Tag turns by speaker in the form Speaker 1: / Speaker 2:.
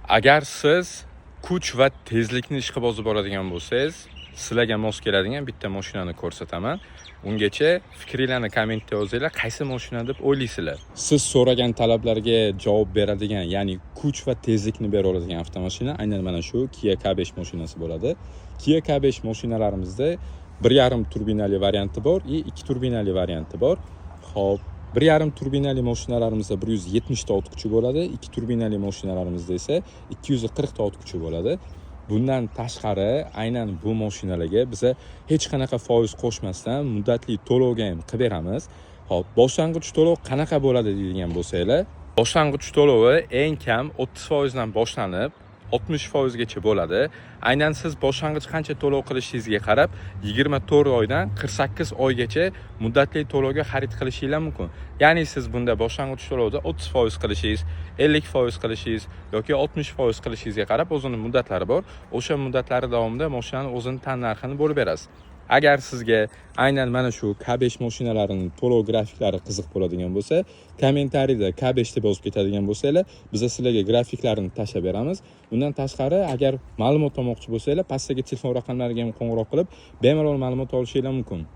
Speaker 1: Agar siz kuch va tezlikni ishqibozi bo'ladigan bo'lsangiz, sizlarga mos keladigan bitta mashinani ko'rsataman. Ungacha fikringlarni kommentda yozinglar, qaysi mashina deb o'ylaysizlar? Siz so'ragan talablarga javob beradigan, ya'ni kuch va tezlikni bera oladigan avtomashina aynan mana shu Kia K5 mashinasi bo'ladi. Kia K5 mashinalarimizda 1,5 turbinali varianti bor и 2 turbinali varianti bor. Xo'p, 1,5 turbinali mashinalarimizda 170 ta ot kuchi bo'ladi, 2 turbinali mashinalarimizda esa 240 ta ot kuchi bo'ladi. Bundan tashqari, aynan bu mashinalarga biza hech qanaqa foiz qo'shmasdan muddatli to'lovga ham qilib beramiz. Xo'p, boshlang'ich to'lov qanaqa bo'ladi deydigan bo'lsanglar, boshlang'ich to'lovi eng kam 30% dan boshlanib 60% gacha bo'ladi. Aynan siz boshlang'ich qancha to'lov qilishingizga qarab 24 oydan 48 oygacha muddatli to'lovga xarid qilishinglar mumkin. Ya'ni siz bunda boshlang'ich to'lovda 30% qilishingiz, 50% qilishingiz yoki 60% qilishingizga qarab o'zini muddatlari bor. O'sha muddatlari davomida mashinani o'zini tannarxini bo'lib berasiz. Agar sizga aynan mana shu K5 mashinalarining to'lov grafiklari qiziq bo'ladigan bo'lsa, kommentariyda K5 deb yozib ketadigan bo'lsanglar, biz sizlarga grafiklarini tashlab beramiz. Undan tashqari, agar ma'lumot olmoqchi bo'lsanglar, pastdagi telefon raqamlariga ham qo'ng'iroq qilib, bemalol ma'lumot olishinglar mumkin.